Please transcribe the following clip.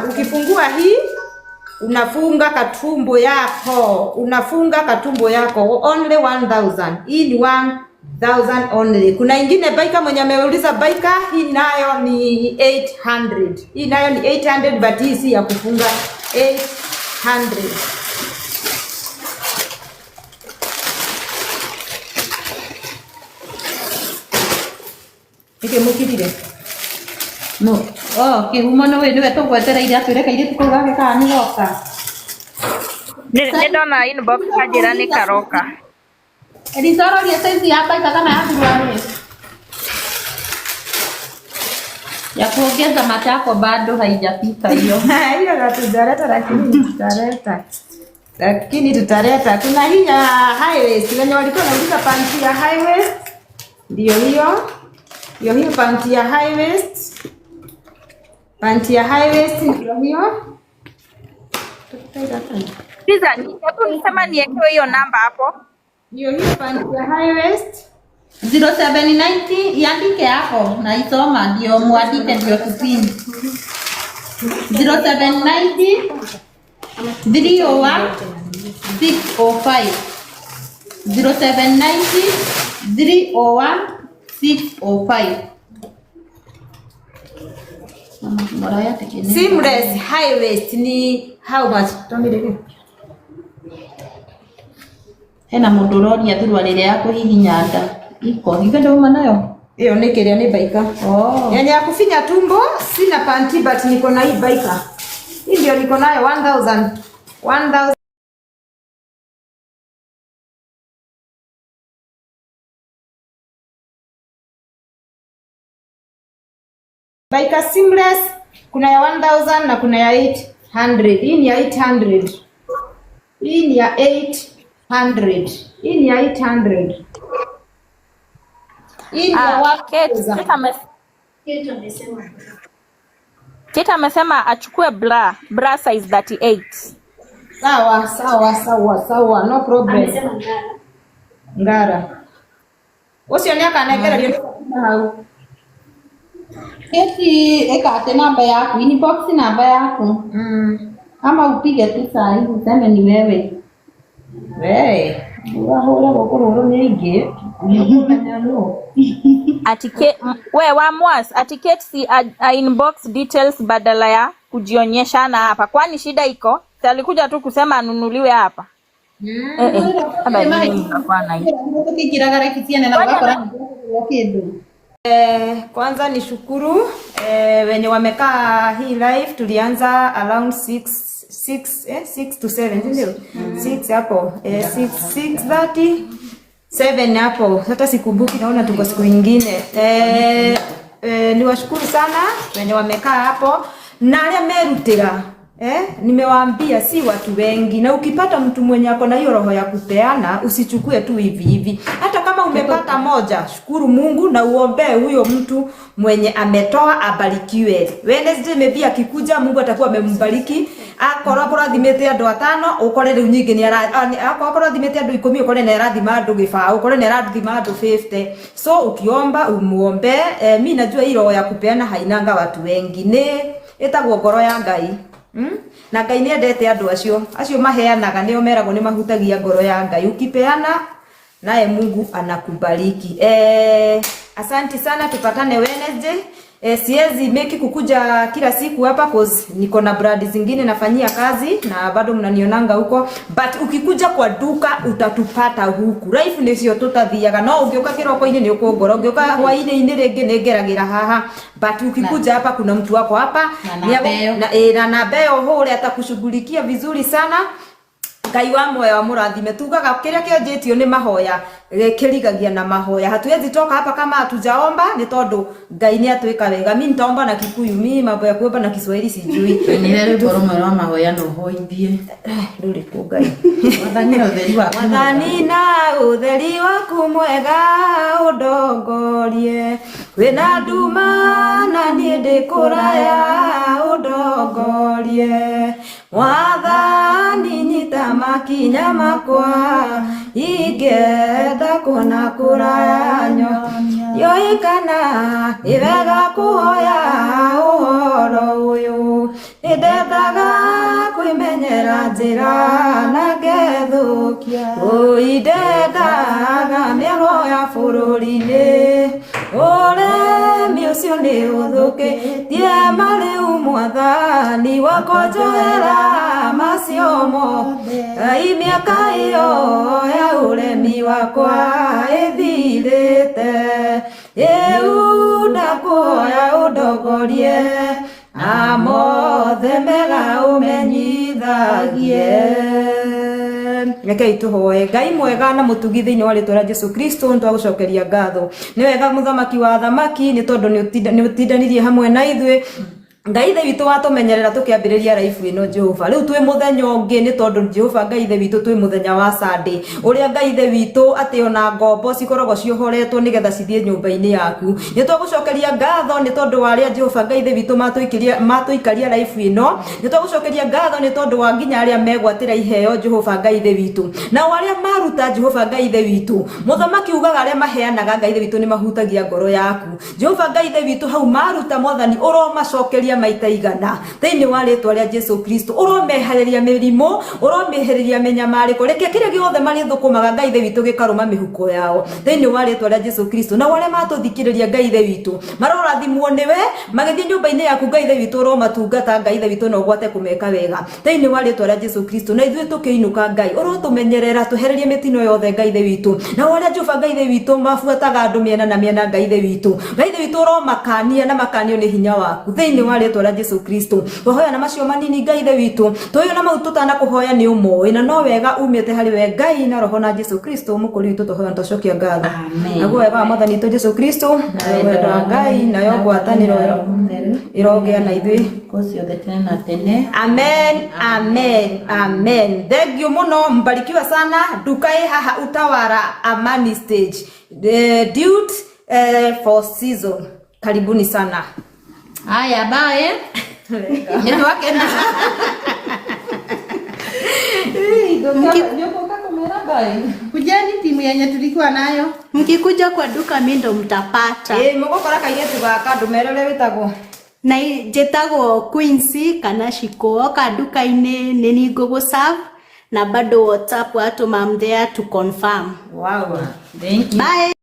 Ukifungua hii unafunga katumbo yako, unafunga katumbo yako only 1000. Hii ni 1000 only. Kuna ingine biker mwenye ameuliza biker, hii nayo ni 800. Hii nayo ni 800 but hii si ya kufunga 800. Nĩkĩ mũkirire? No. Oh, kĩhumo nĩ nĩwe tũgwetereire atwĩre kairĩtu kau gake kana nĩ goka. Nĩ ndona inbox kanjĩra nĩ karoka. Elisa ũroria size ya biker kana ya thuruarĩ? Ya kuongeza matako bado haijafika hiyo. Hiyo hatujaleta lakini tutaleta. Lakini tutaleta. Kuna hii ya high waist. Wenye walikuwa wanauliza panti ya high waist. Ndio hiyo. Ndio hiyo panti ya high waist. Panti ya high waist ndio hiyo. Liza, hebu nisema niekewe hiyo namba hapo. Ndio hiyo panti ya high waist. 0790 iandike hapo na isoma ndio muandike ndio tupin. 0790 301 605. 0790 301 605. Mama, Seamless high waist ni how much? Tuambie. Hena mũndũ ũroria thuruarĩ ĩrĩa ya kũhihinya nda iko ithe ndũma nayo. Hiyo ni kĩrĩa ni biker. Oh. Yenye ya kufinya tumbo sina panti but niko na hii biker. Hii ndio niko nayo 1000. 1000. Biker seamless kuna ya 1000 na kuna ya 800. Hii ni ya 800. Hii ni ya 800. Hii ni ya 800. Hii ni ya Ah, Kate, 1000. Kate amesema achukue bra size 38. Sawa sawa sawa sawa, no problem. Ngara. Ũcio nĩ akanengererio hau. Keti, eka ate namba yaku, inbox namba yaku. Ama upige tu saa hii useme ni wewe. We, ũrahũra gũkũ nĩ aingĩ. Ũkũmenya nũ. Ati we wa Mwas, ati Kate si a inbox details badala ya kujionyeshana hapa. Kwani shida iko? Si alikuja tu kusema anunuliwe hapa. Eh, eh, labda nini mtakuwa na hiyo. Tukĩingĩraga rekitiene na ũgakora kĩndũ. Kwanza nishukuru wenye wamekaa hii live. Tulianza around 6 6 6 to 7 ndio 6 hapo, 6 6:30 7 hapo, hata sikumbuki, naona tuko siku nyingine. Niwashukuru sana wenye wamekaa hapo na arĩa merutĩra. Nimewaambia si watu wengi, na ukipata mtu mwenye ako na hiyo roho ya kupeana usichukue tu hivi hivi. Hata kama umepata moja, shukuru Mungu na uombee huyo mtu mwenye ametoa abarikiwe. Wednesday maybe akikuja Mungu atakuwa amembariki. Akorwo akũrathimĩte andũ atano, ũkore rĩu nyingĩ nĩ akorwo akũrathimĩte andũ 10, ũkore nĩ arathima andũ 20, ũkore nĩ arathima andũ 50. So ukiomba umuombe. Mi najua hii roho ya kupeana hainanga watu wengi, nĩ ĩtagwo ngoro ya Ngai. Na Ngai nĩ endete andũ acio maheanaga, nĩo meragwo nĩ mahutagia ngoro ya Ngai. Ukipeana naye Mungu anakubariki. Asanti sana, tupatane Wednesday. Siwezi meki kukuja kila siku hapa cause niko na brand zingine nafanyia kazi na bado mnanionanga huko, but ukikuja kwa duka utatupata huku. Life nicio tutathiaga, no ũngĩũka kĩroko-inĩ nĩ ũkũngora, ũngĩũka hwaĩ-inĩ rĩngĩ nĩ ngeragĩra haha, but ukikuja hapa kuna mtu wako hapa. Na namba ĩyo. Na namba ĩyo ũhũre atakushughulikia vizuri sana. Ngai wa muoyo amũrathime. Tugaga kĩrĩa kĩanjĩtio nĩ mahoya, kĩrigagia na mahoya. Hatuwezi toka hapa kama hatujaomba, nĩ tondũ Ngai nĩ atwĩka wega. Mi nitaomba na Kikuyu, mi mambo ya kuomba na Kiswahili sijui. Nire rwĩmbo rũmwe rwa mahoya no ũhoithie. Rũrĩkũ Ngai? Mwathani na ũtheri waku mwega. Mwathani na ũtheri waku mwega ũndongorie, kwĩna nduma na niĩ ndĩ kũraya ũndongorie. Mwathani nyita makinya makwa, ingĩenda kuona kũraya Ndiũĩ kana nĩ wega kũhoya ũhoro ũyũ, nĩndendaga kwĩmenyera njĩra na ngethũkia. Ũi ndendaga mĩago ya bũrũri-inĩ, ũremi ũcio nĩ ũthũkĩtie marĩu mwathani wakwa njohera macio mothe. Ngai mĩaka ĩyo ya ũremi wakwa ĩthirĩte, rĩu ndakũhoya ũndongorie na mothe mega ũmenyithagie. Rekei tũhoe. Ngai mwega na mũtugi thĩinĩ wa rĩtwa rĩa Jesu Kristo, nĩ twagũcokeria ngatho. Nĩ wega mũthamaki wa athamaki, nĩ tondũ nĩ ũtindanirie hamwe na ithuĩ. Ngai ithe witũ watũmenyerera tũkĩambĩrĩria raibu ĩno Jehova. Rĩu twĩ mũthenya ũngĩ nĩ tondũ Jehova Ngai ithe witũ twĩ mũthenya wa Sunday, ũrĩa Ngai ithe witũ atĩ ona ngombo cikoragwo ciohoretwo nĩgetha cithiĩ nyũmba-inĩ yaku. Nĩ twagũcokeria ngatho nĩ tondũ wa arĩa Jehova Ngai ithe witũ matũikaria raibu ĩno. Nĩ twagũcokeria ngatho nĩ tondũ wa nginya arĩa megwatĩra iheo Jehova Ngai ithe witũ, nao arĩa maruta Jehova Ngai ithe witũ. Mũthamaki ugaga arĩa maheanaga Ngai ithe witũ nĩ mahutagia ngoro yaku Jehova Ngai ithe witũ. Hau maruta mwathani ũromacokeria maita igana thĩinĩ wa rĩtwa rĩa Jesu Kristo. Ũromehereria mĩrimũ, ũromehereria mĩnyamarĩko, reke kĩrĩa gĩothe marĩthũkũmaga Ngai ithe witũ gĩkarũma mĩhuko yao thĩinĩ wa rĩtwa rĩa Jesu Kristo. Nao arĩa matũthikĩrĩria Ngai ithe witũ marorathimwo nĩwe magĩthiĩ nyũmba-inĩ yaku Ngai ithe witũ, ũromatungata Ngai ithe witũ na ũgwate kũmeka wega thĩinĩ wa rĩtwa rĩa Jesu Kristo. Na ithuĩ tũkĩinũka Ngai ũrotũmenyerera, twehererie mĩtino yothe Ngai ithe witũ. Nao arĩa Jehova Ngai ithe witũ mabuataga andũ mĩena na mĩena Ngai ithe witũ, Ngai ithe witũ ũromakania na makanio nĩ hinya waku thĩinĩ wa rĩtwa rĩa Jesu Kristo. Twahoya na macio manini Ngai ithe witũ, tũĩ na mau tũtanakũhoya nĩ ũmoĩ, na no wega umĩte harĩ we Ngai na Roho na Jesu Kristo mũkũri witũ. Twahoya na twacokia ngatho. Amen. Naguo wega wa Mwathani witũ Jesu Kristo, na wendo wa Ngai, nayo ngwatanĩro ĩrogĩa na ithuĩ Thikũ ciothe tene na tene. Amen, amen, amen. Thank you muno, mbarikiwa sana. Duka ĩ haha Utawala Amani Stage, the dude for season. Karibuni sana. Haya, bye. Nĩ twakena. Nĩũgũka kũmera bye. Kujeni timu yenye tulikuwa nayo. Mkikuja kwa duka mi ndo mtapata. Ĩ mũgũkora kairĩtu gaka, ndũmere ũrĩa wĩtagwo. Na njĩtagwo Quincy kana Shiko. Oka duka-inĩ nĩ niĩ ngũgũserve na bado WhatsApp watu I'm there to confirm. Wow. Thank you. Bye.